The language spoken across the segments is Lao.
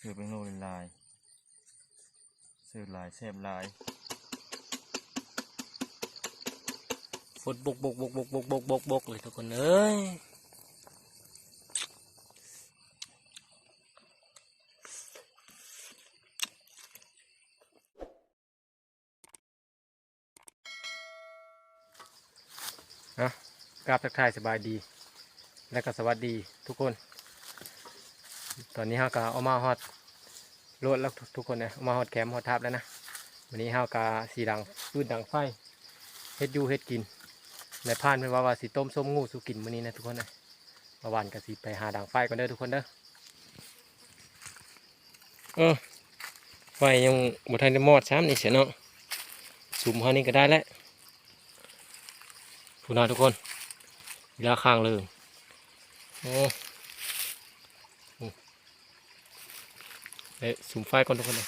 ຊື້ແປ້ງນົວຫຼາຍໆ ຊື້ຫຼາຍແຊບຫຼາຍ ຟົດບົກໆໆໆໆໆເລີຍທຸກຄົນເອີຍ. ອ່ະ ກາບທັກທາຍສະບາຍດີ ແລະກໍສະຫວັດດີທຸກຄົນ. ຕອນນີ້ເຮົາກໍເອົາມາຮອດໂລດແລ້ວທຸກຄົນເອີຍ ເອົາມາຮອດແຄມຮອດທາບແລ້ວນະ. ມື້ນີ້ເຮົາກໍຊິດັງຟືນດັງໄຟ ເຮັດຢູ່ເຮັດກິນ ແລະ ພານເພິ່ນວ່າ ວ່າຊິຕົ້ມສົ້ມງູສູ່ກິນມື້ນີ້ນະທຸກຄົນເອີຍ. ບ່າວຫວານກໍຊິໄປຫາດັງໄຟກ່ອນເດີທຸກຄົນເດີ. ເອີ ໄຟຍັງບໍ່ທັນໄດ້ມອດຊ້ຳນີ້ເສຍເນາະ. ສຸມເຮົານີ້ກໍໄດ້ແລ້ວ ພຸ້ນນະທຸກຄົນ ເວລາຄ້າງເລີຍ. ໂອ້ ເອີ ສຸມໄຟກ່ອນທຸກຄົນເອີຍ.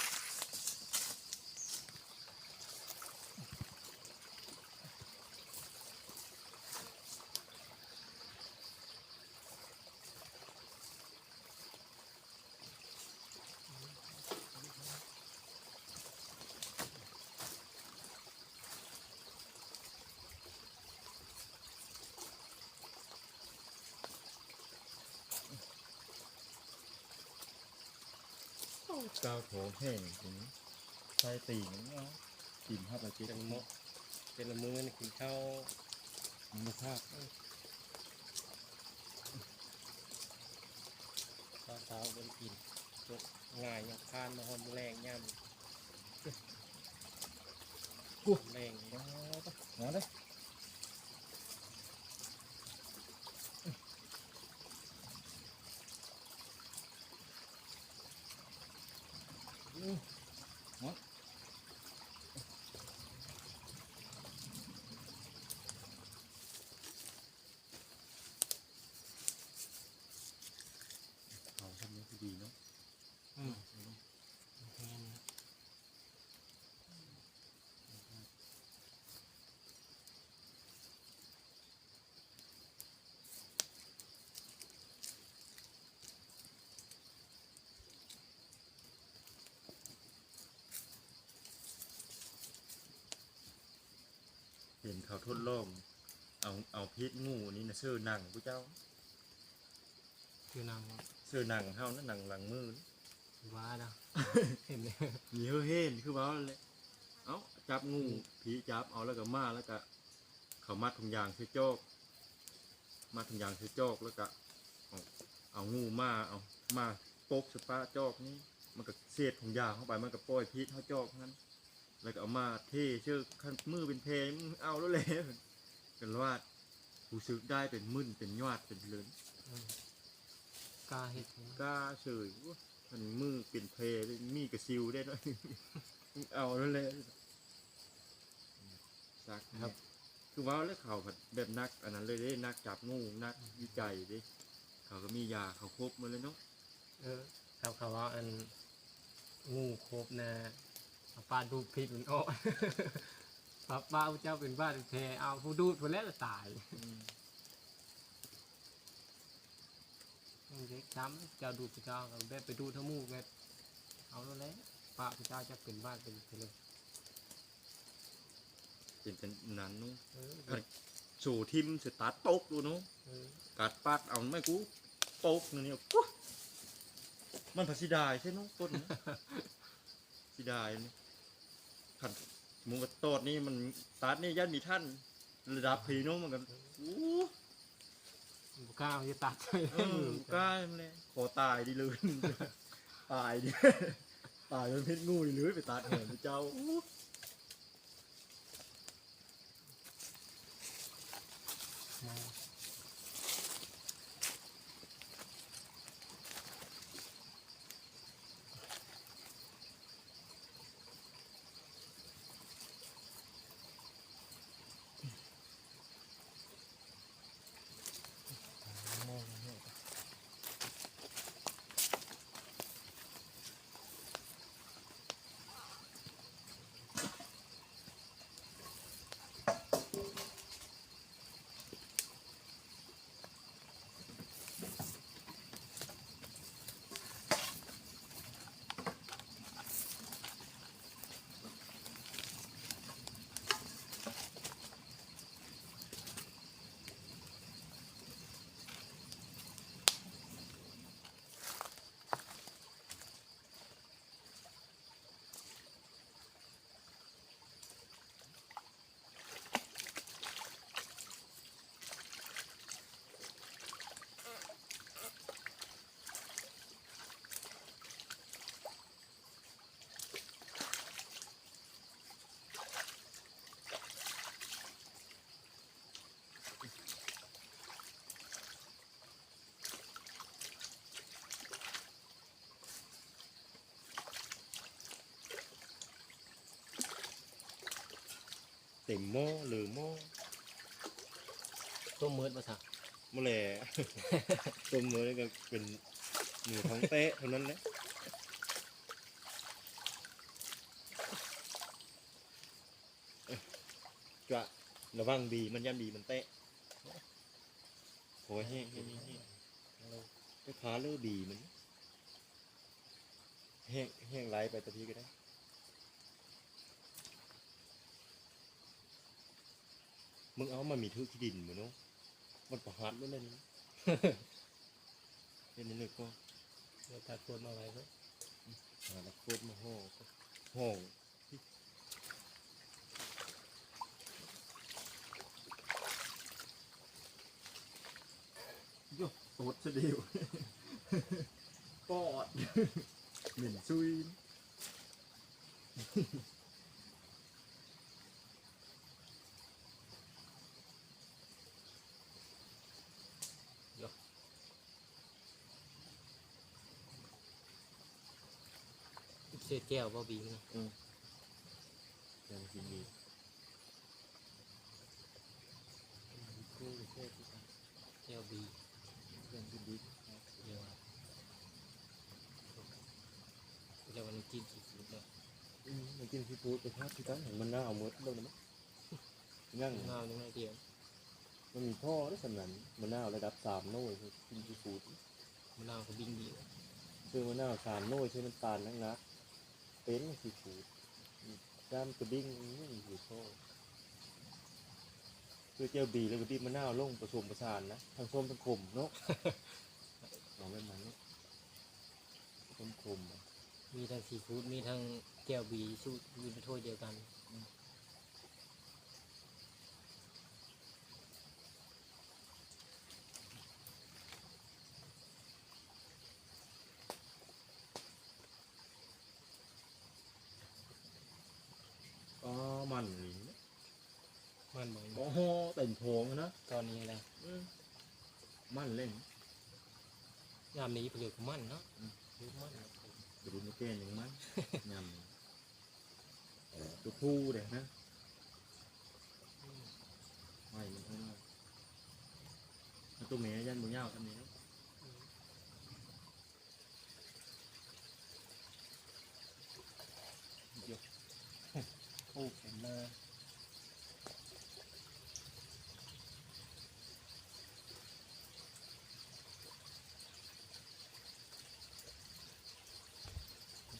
ໂອ້ ກ້າວໂຖແຫ້ງ ໃສ່ຕີນເນາະ ກິນຮອດລະເຈັດ ແຕ່ລະມື້ນີ້ກິນເຂົ້າ ມັນບໍ່ພາດ ເອີ ຕອນເຊົ້າບໍ່ໄດ້ກິນ ຈົບງ່າຍ ຍັງຄານມາຮອດມື້ແລງຍາມ ກູແລງ ມາເດີ້ ມາເດີ້. ເຂົາທຳນີ້ຄືດີເນາະ ອືມ ແມ່ນ. ເຫັນເຂົາທົດລອງ ເອົາ ເອົາພີດງູນີ້ນະ ເຊີໜັງຜູ້ເຈົ້າ ເຊີໜັງ ເຊີໜັງເຮົານະ ໜັງຫຼັງມື ວ່ານະ ເຫັນ ມີເຮີເຫັນ ຄືເວົ້ານັ້ນແຫຼະ. ເອົ້າ ຈັບງູ ອືມ ຜີຈັບເອົາ ແລ້ວກໍມາ ແລ້ວກໍເຂົາມັດຖົງຢາງໃສ່ຈອກ ມັດຖົງຢາງໃສ່ຈອກ ແລ້ວກໍເອົາ ເອົາງູມາ ເອົາມາປົກໃສ່ປາກຈອກນີ້ ມັນກໍເສດຖົງຢາງເຂົ້າໄປ ມັນກໍປ່ອຍພິດເຂົ້າຈອກຫັ້ນ ແລ້ວກໍເອົາມາເທເຊີ ຄັນມືເປັນແຜ ເອົາໂລດແຫຼະ ກັນລາດ ຮູ້ສຶກໄດ້ເປັນມຶນເປັນຍວາດເປັນເລີນ ອືມ ກ້າເຮັດ ກ້າເສີຍ ໂອ້ຍ ຄັນມືເປັນແຜ ມີກະຊິວໄດ້ເນາະ ເອົາໂລດແຫຼະ ສັກ ແມ່ນ ຄັບ ຄືເວົ້າແລ້ວ ເຂົາແບບນັກອັນນັ້ນເລີຍເດ້ ນັກຈັບງູ ນັກວິໄຈເດ້ ເຂົາກໍມີຢາເຂົາຄົບໝົດເລີຍເນາະ. ເອີ ເຂົາ ເຂົາວ່າອັນງູຄົບນະ ເອົາປາກດູດພິດມັນອອກ ປາກ ປາກເຈົ້າເປັນບາດແທ້ ເອົາຜູ້ດູດພຸ້ນແຫຼະຕາຍ ອືມ ເດັກຈຳ ເຈົ້າດູດພະເຈົ້າ ແບບໄປດູດທາງໝູ່ແບບ ເອົາໂລດແຫຼະ ປາກພະເຈົ້າຈັກເປັນບາດເປັນເລີຍ ເປັນຈັ່ງນັ້ນເນາະ ເອີ ຄັນໂຊຖິ້ມສະຕາດຕົກໂລດເນາະ ເອີ ກາດປາດເອົາໄມ້ກູຕົກນີ້ ໂອ້ ມັນພັດເສຍດາຍແທ້ເນາະ ຄົນເນາະ ເສຍດາຍ ຄັນ ໝູວ່າຕອດນີ້ມັນຕັດນີ້ຢ້ານມີທ່ານລະດັບພີເນາະ ມັນກໍ ໂອ້ ບໍ່ກ້າທີ່ຕັດໃສ່ ເອີ ບໍ່ກ້າແຫຼະ ຂໍຕາຍດີເລີຍ ຕາຍດີ ຕາຍເປັນພິດງູດີເລີຍ ໄປຕັດແຫງເຈົ້າ ໂອ້. ໂ ເຕັມໝໍ້ເລີໝໍ້. ຕົ້ມເໝິດບໍ່ຊະ? ບໍ່ແຫຼະ ຕົ້ມເໝິດກໍເປັນໝູທ້ອງແຕະເທົ່ານັ້ນແຫຼະ. ຈະລະວັງບີມັນ ຢ້ານບີມັນແຕະ. ໂອ້ຍ ແຫ້ງໆໆ ໄປພາເລີບີມັນ ແຫ້ງ ແຫ້ງຫຼາຍໄປຕະພີກໍໄດ້. ມຶງເອົາມັນມີຖືກທີ່ດິນບໍ່ເນາະ ມັນປະຫັດໂລດແຫຼະນີ້. ເຮັດໃນເລິກກໍ ແລ້ວຕັດໂຄດມາໄວ້ເນາະ ຫາຕັດໂຄດມາຫໍ່ ຫໍ່. ໂຢ ຕົດຊະເດວ ປອດ ເໝັນຊຸຍ. ໂຢ ເສດແຈ່ວບໍ່ບີນະ? ອືມ ແຈ່ວກິນດີ. ແຈ່ວບີ ແຈ່ວກິນດີ ແຈ່ວ ແຈ່ວນ້ຳຈິ້ມຊີຟູດເນາະ. ອືມ ນ້ຳຈິ້ມຊີຟູດກໍຊາບຄືກັນ ມັນໜາວໝົດແລ້ວນະ. ຍັງ ມະນາວຍັງໜ້ອຍດຽວ ມັນມີພໍໄດ້ສ່ຳນັ້ນ. ມະນາວລະດັບສາມໜ່ວຍ ກິນຊີຟູດ ມະນາວກໍບິ້ງດີ. ຊື້ມະນາວສາມໜ່ວຍ ໃສ່ນ້ຳຕານໜັກໆ ເປັນຊີຟູດ ຈາມກະບິ້ງ ອືມ ຢູ່ພໍ. ຄືແຈ່ວບີແລ້ວກໍບີບມະນາວລົງ ປະສົມປະສານນະ ທັງສົ້ມທັງຂົມເນາະ. ເອົາແບບນັ້ນເນາະ ສົ້ມຂົມ ມີທັງຊີຟູດ ມີທັງແຈ່ວບີ ສູດຢູ່ໃນຖ້ວຍດຽວກັນ. ອືມ ອໍ ມັນນີ້ ມັນບໍ່ ໂອ້ໂຫ ເຕັມຖົງນະ ຕອນນີ້ນະ. ອືມ ມັນເຫຼັງ ຍາມນີ້ຜະລິດມັນເນາະ. ອືມ ຜະລິດມັນ ໄປລຸ້ນແກ່ຍັງມັນ ຍາມນີ້ ໂຕຜູ້ເດ້ນະ. ອືມ ໄວ້ມັນເທົ່ານັ້ນ ແຕ່ໂຕແມ່ຢ້ານບໍ່ຍາວສ່ຳນີ້ເນາະ. ອືມ ໂອ້ ເຕັມເລີຍ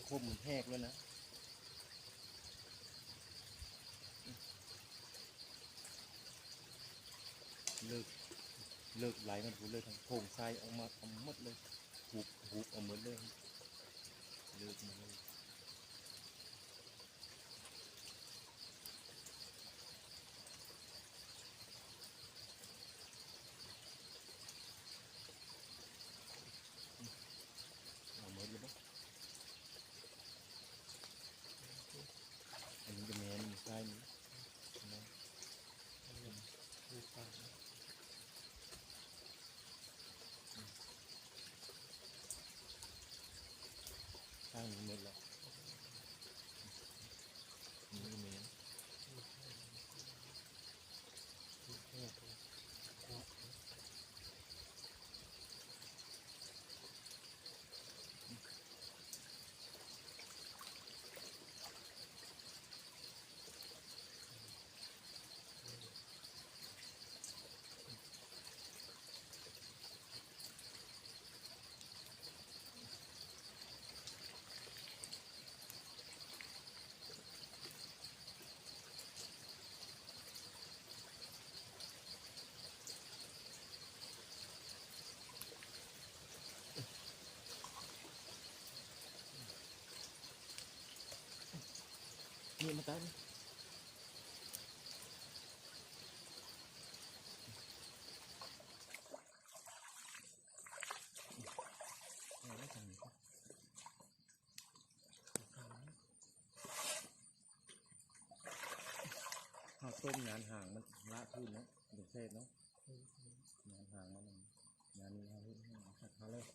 ຄົມມັນແຮກເລີຍນະ. ເລີກ ເລີກໄຫຼມັນພຸ້ນເລີຍ ທັງໂຄງໄສ້ອອກມາເອົາໝົດເລີຍ ຫຸບ ຫຸບເອົາໝົດເລີຍ ເລີກມາເລີຍ. ເອົາໝົດແລ້ວບໍ່? ອັນນີ້ກໍແມ່ນ ນີ້ຊ້າຍນີ້ ແມ່ນ ຊ້າຍນີ້ໝົດແລ້ວ ນີ້ກໍແມ່ນ. ນີ້ມາຕັດ ເຮົາຕົ້ມຍານຫາງມັນລະພື້ນເນາະ ມັນແຊບເນາະ. ອືມ ຍານຫາງມັນ ຍານນີ້ເຮົາເຮັດໃຫ້ເອົາຄັກມາເລີຍ.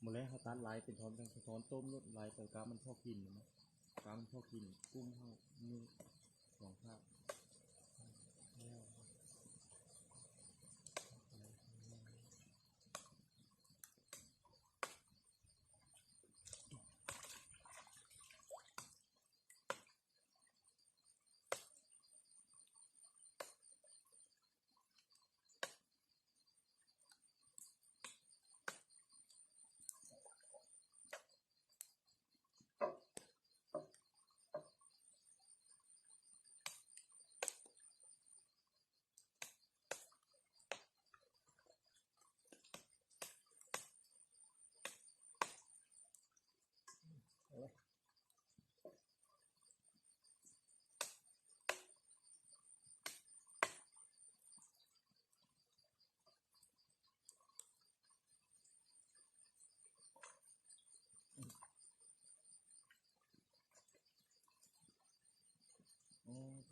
ມື້ແລກເຮົາຕັດລາຍເປັນທ່ອນ ເປັນທ່ອນ ຕົ້ມໂລດ ລາຍໄປກາບມັນພໍກິນເນາະ ກາບມັນພໍກິນ ກຸ້ມເຮົາ ໜຶ່ງ ສອງ ສາມ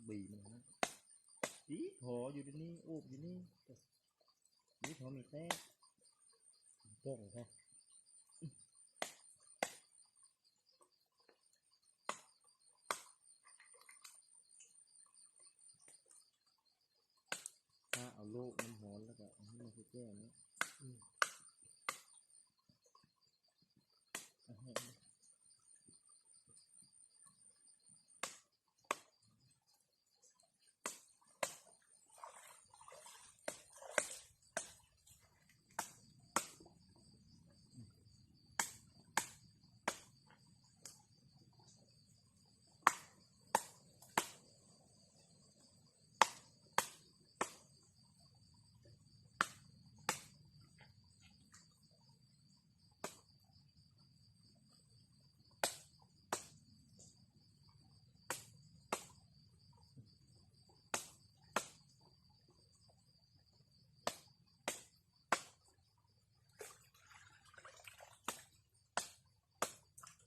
ບີມັນຫັ້ນນະ ຕີຂໍຢູ່ດຽວນີ້ ໂອບຢູ່ນີ້ ນີ້ເຂົາມີແຕ້ ໂປ່ງແທ້ ຖ້າເອົາໂລກນ້ຳຮ້ອນ ແລ້ວກໍເອົາໃຫ້ມັນແກ້ວເນາະ ອືມ ເອົາໃຫ້ ເອ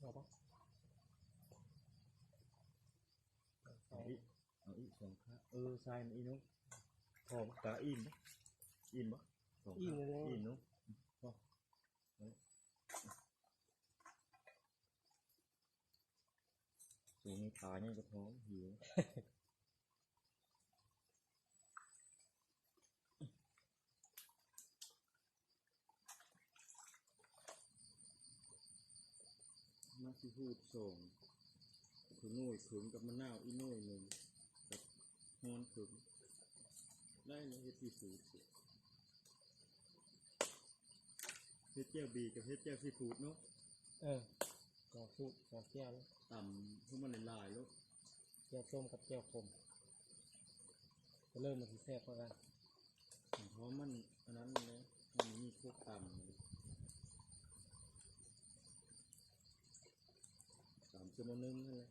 ົາປະ? ເອົາອີກ ເອົາອີກສອງຄາບ ເອີ ໃສ່ມັນອີກໜຶ່ງ ພໍບໍ່? ກະອີ່ມບໍ່? ອີ່ມບໍ່? ສອງຄາບ ອີ່ມແລ້ວ ອີ່ມເນາະ ພໍ ໂຕນີ້ປາຍັງຈະພໍ ຫິວ. ມາຊີຟູດສອງ ຄືໜ່ວຍເຄິ່ງກັບມະນາວອີກໜ່ວຍໜຶ່ງ ກັບຮອນເຄິ່ງ ໄດ້ແລ້ວເຮັດຊີຟູດ. ເຮັດແຈ່ວບີກັບເຮັດແຈ່ວຊີຟູດເນາະ. ເອີ ສອງສູດ ສອງແຈ່ວເນາະ ຕຳໃຫ້ມັນຫຼາຍໆໂລດ ແຈ່ວສົ້ມກັບແຈ່ວຂົມ ກະເລີ່ມມັນຊິແຊບກວ່າກັນ ເພາະມັນອັນນັ້ນແຫຼະ ມັນມີພວກຕຳ ຕຳຊົ່ວໂມງໜຶ່ງຫັ້ນແຫຼະ.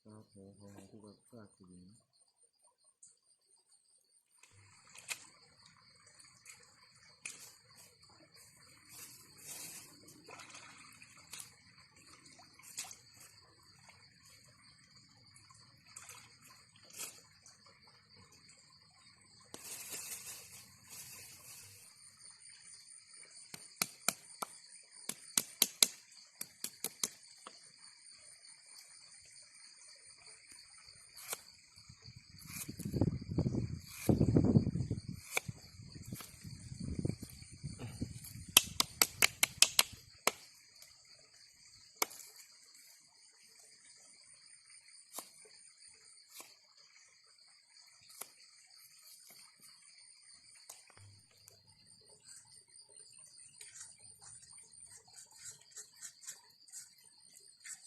ປາແທ້ຂອງເຮົາຄືວ່າປາກະດີ.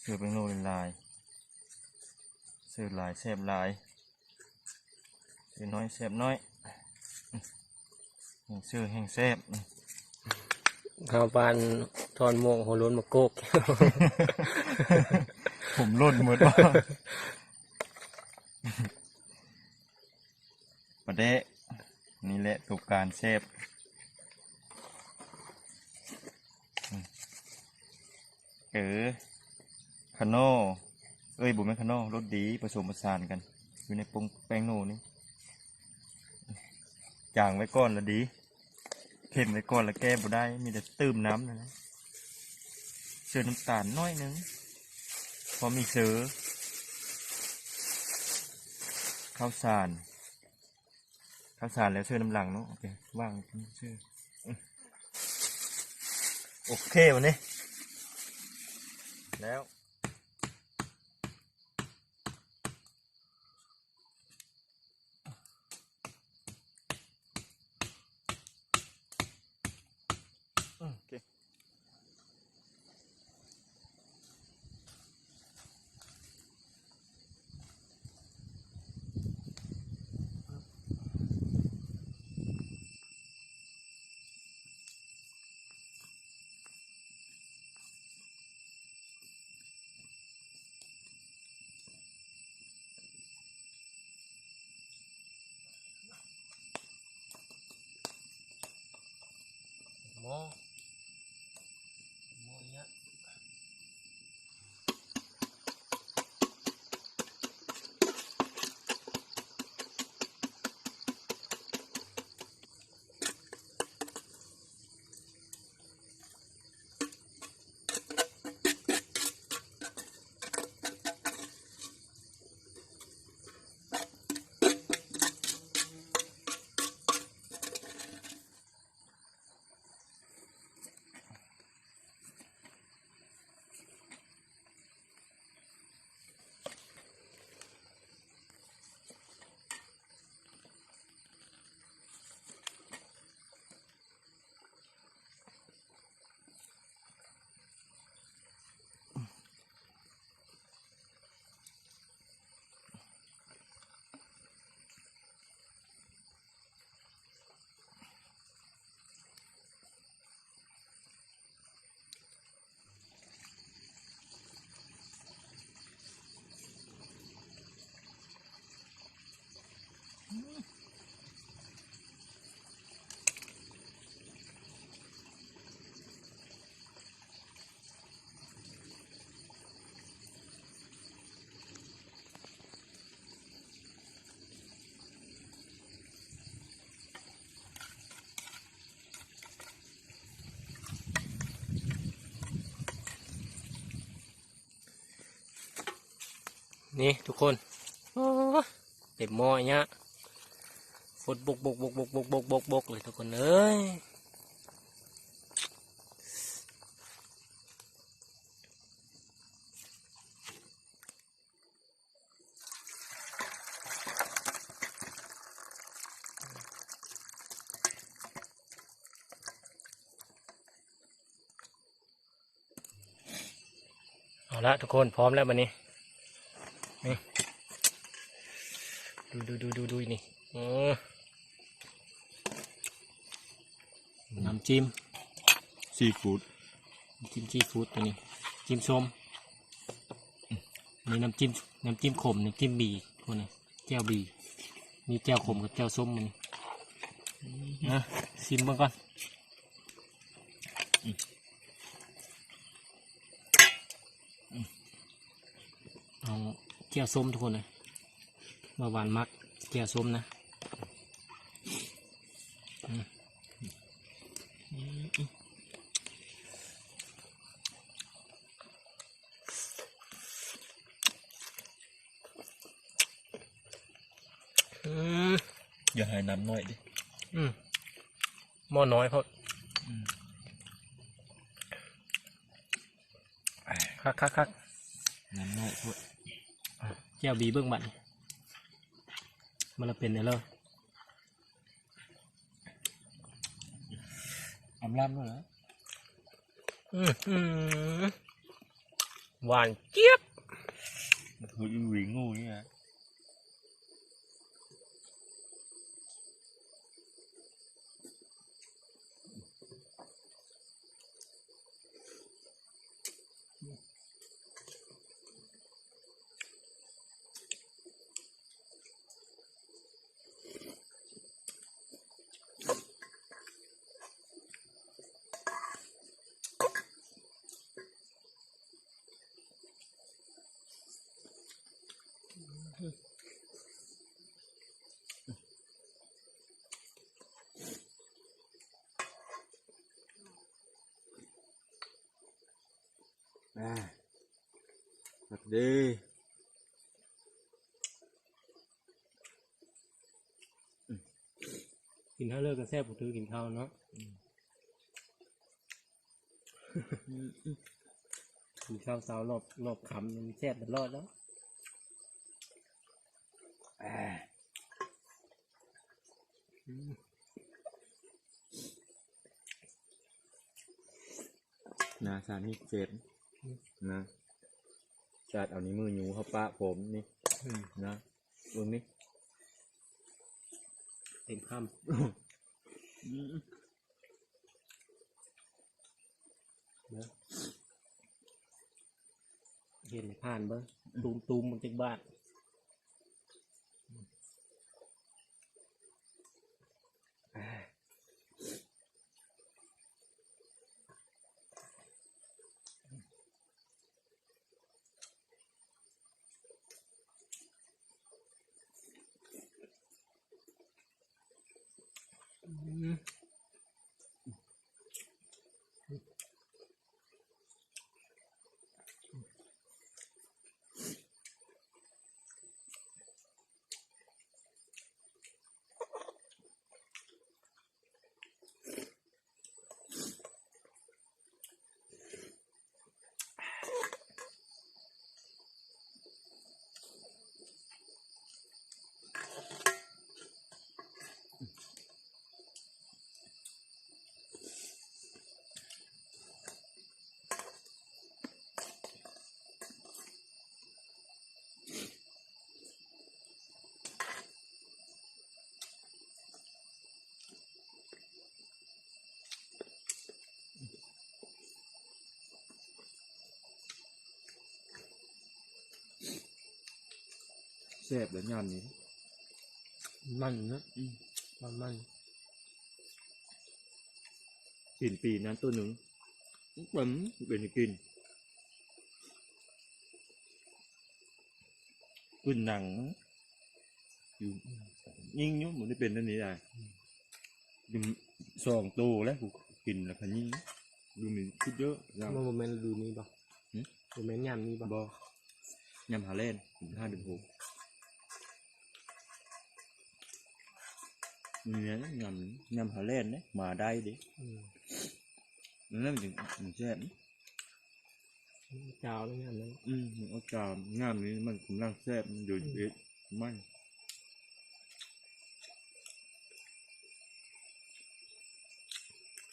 ເສີແປ້ງໂລຫຼາຍໆ ເສີຫຼາຍແຊບຫຼາຍ ເສີນ້ອຍແຊບນ້ອຍ ແຮ່ງເສີແຮ່ງແຊບ. ເຮົາປານທ່ອນມ່ວງຫົວໂລ້ນມາໂກກ ຜົມຫຼົ່ນໝົດ. ປາແດກ ນີ້ແຫຼະໂຕການແຊບ. ເອີ ຂະໜໍ່ ເອີຍ ບໍ່ແມ່ນຂະໜໍ່ ລົດດີ ປະສົມປະສານກັນ ຢູ່ໃນປົງແປ້ງໂນນີ້ ຈາງໄວ້ກ່ອນລະດີ ເຄັມໄວ້ກ່ອນລະແກ້ບໍ່ໄດ້ ມີແຕ່ຕື່ມນ້ຳນັ້ນແຫຼະ ເສີນ້ຳຕານໜ້ອຍໜຶ່ງ ພໍມີເສີ ເຂົ້າສານ ເຂົ້າສານແລ້ວເສີນ້ຳຫຼັງເນາະ ເອົາໄປວາງເສີ ອື ເອີ ໂອເຄ ບາດນີ້ ແລ້ວ ໂອເຄ. ໝໍ້ ໝໍ້ເນຍ. ນີ້ທຸກຄົນ ໂອ້ ເຕັມໝໍ້ຍະ ຟົດບົກໆໆໆໆເລີຍທຸກຄົນເອີຍ. ເອົາລະທຸກຄົນ ພ້ອມແລ້ວບັດນີ້ ນີ້ ດູໆໆໆ ນີ້ ເອີ ນ້ຳຈິ້ມຊີຟູດ ນ້ຳຈິ້ມຊີຟູດ ໂຕນີ້ຈິ້ມສົ້ມ ນີ້ນ້ຳຈິ້ມ ນ້ຳຈິ້ມຂົມ ນ້ຳຈິ້ມບີ ໂຕນີ້ແຈ່ວບີ ມີແຈ່ວຂົມກັບແຈ່ວສົ້ມມື້ນີ້ ນະ ຊີມເບິ່ງກ່ອນ. ເອົາແຈ່ວສົ້ມທຸກຄົນເອີຍ ບ່າວຫວານມັກແຈ່ວສົ້ມນະ ອືມ ອືມ ຢ່າໃຫ້ນ້ຳໜ້ອຍເດ້ ອືມ ໝໍ້ນ້ອຍໂພດ ອືມ ຄັກໆໆ ນ້ຳໜ້ອຍໂພດ ແຈ່ວບີເບິ່ງບັດນີ້ ມັນລະເປັນແນວເລີ ອຳລຳເລີຍ ອືມ ຫວານຈຽບ ຄືອີຫວີງູນີ້ນະ. ອ່າ ຄັກເດ້ ກິນເທົ່າເລີກກໍແຊບ ຜູ້ຖືກິນເຂົ້າເນາະ ອືມ. ກິນເຂົ້າເຊົ້າລອບ ລອບຄ່ຳນີ້ມັນແຊບຕະຫຼອດແລ້ວ. ນາ ສາດນີ້ເຈັບນະ ສາດເອົານິ້ວມືຫຍູ້ເຂົ້າປາກຜົມນີ້ ອືມ ນະ ເບິ່ງນີ້ ເຕັມຄຳ. ເຫັນຜ່ານເບິ່ງ ຕູມໆ ມັນຈັກບາດ. ແຊບເດ້ຍາມນີ້ ມັນເນາະ ອືມ ມັນໆ ກິນປີນັ້ນໂຕໜຶ່ງ ມັນເປັນກິນ ກິນໜັງ ຍິງຢູ່ ບໍ່ໄດ້ເປັນອັນນີ້ໄດ໋ ອືມ ຢູ່ສອງໂຕແລ້ວ ກູກິນແລ້ວກະຍິງ ຢູ່ນີ້ຄືເດີ ມັນບໍ່ແມ່ນລະດູນີ້ບໍ່? ຫຶ? ບໍ່ແມ່ນຍາມນີ້ບໍ່? ບໍ່ ຍາມຫາແລ່ນ ເດືອນຫ້າເດືອນຫົກ ນີ້ນະ ຍາມ ຍາມຫາແລ່ນເດ້ ໝາໄດ້ເດ້ ອືມ ນັ້ນມັນຈຶ່ງ ມັນແຊບ ມັນຈາວເດ້ຍາມນັ້ນ ອືມ ມັນອອກຈາວ ຍາມນີ້ມັນກຳລັງແຊບ ມັນຢູ່ ອືມ ເອັດ ມັນ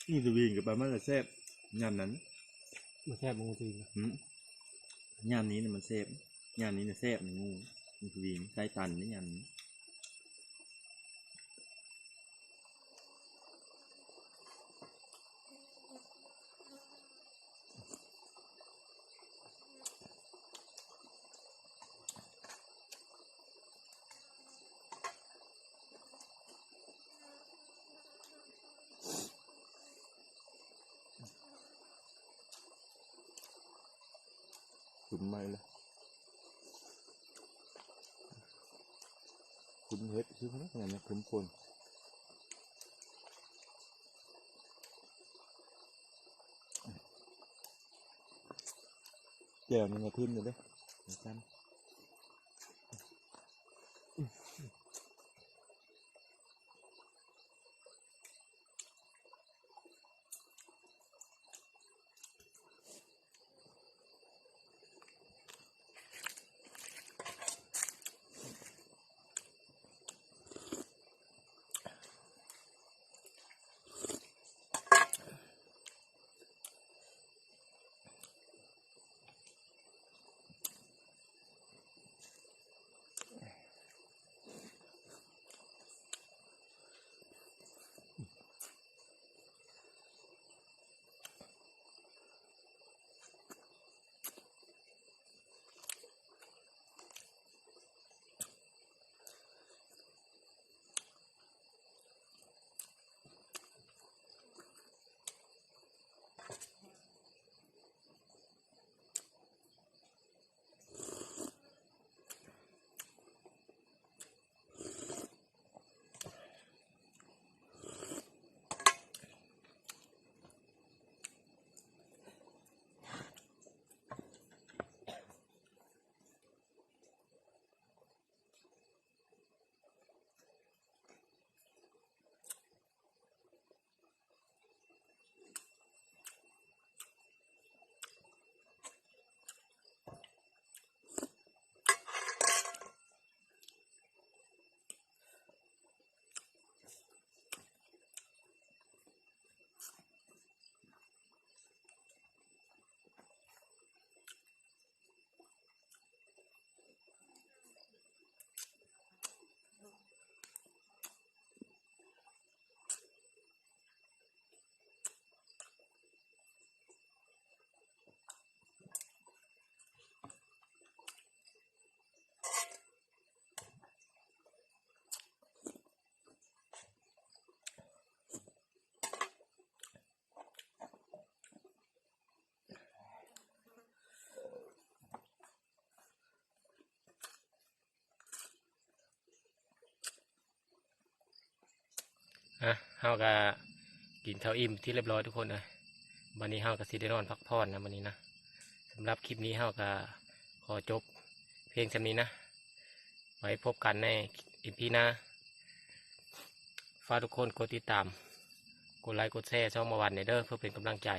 ໝູສະວິງກັບປາມັນລະແຊບຍາມນັ້ນ ບໍ່ແຊບໝູສະວິງນະ ຫຶ ຍາມນີ້ນະມັນແຊບ ຍາມນີ້ນະແຊບ ໝູ ໝູສະວິງ ໄສ້ຕັນເດ້ຍາມນີ້. ຂຶ້ນໃໝ່ລະ ຂຶ້ນເຫັດຄືກັນນະ ຂຶ້ນຄົນ. ແຈ່ວນີ້ນະ ຖິ້ມເລີຍເດ້ ຈັນ. ອ ອ່ະ ເຮົາກະກິນເຂົ້າອີ່ມທີ່ຮຽບຮ້ອຍທຸກຄົນເອີຍ. ບັດນີ້ເຮົາກະຊິໄດ້ນອນພັກຜ່ອນນະບັດນີ້ນະ. ສຳລັບຄລິບນີ້ເຮົາກະຂໍຈົບພຽງສ່ຳນີ້ນະ. ໄວ້ພົບກັນໃນອີພີໜ້າ. ຝາກທຸກຄົນກົດຕິດຕາມ, ກົດໄລກ໌, ກົດແຊຊ່ອງບ່າວວັນແດ່ເດີ ເພື່ອເປັນກຳລັງໃຈ.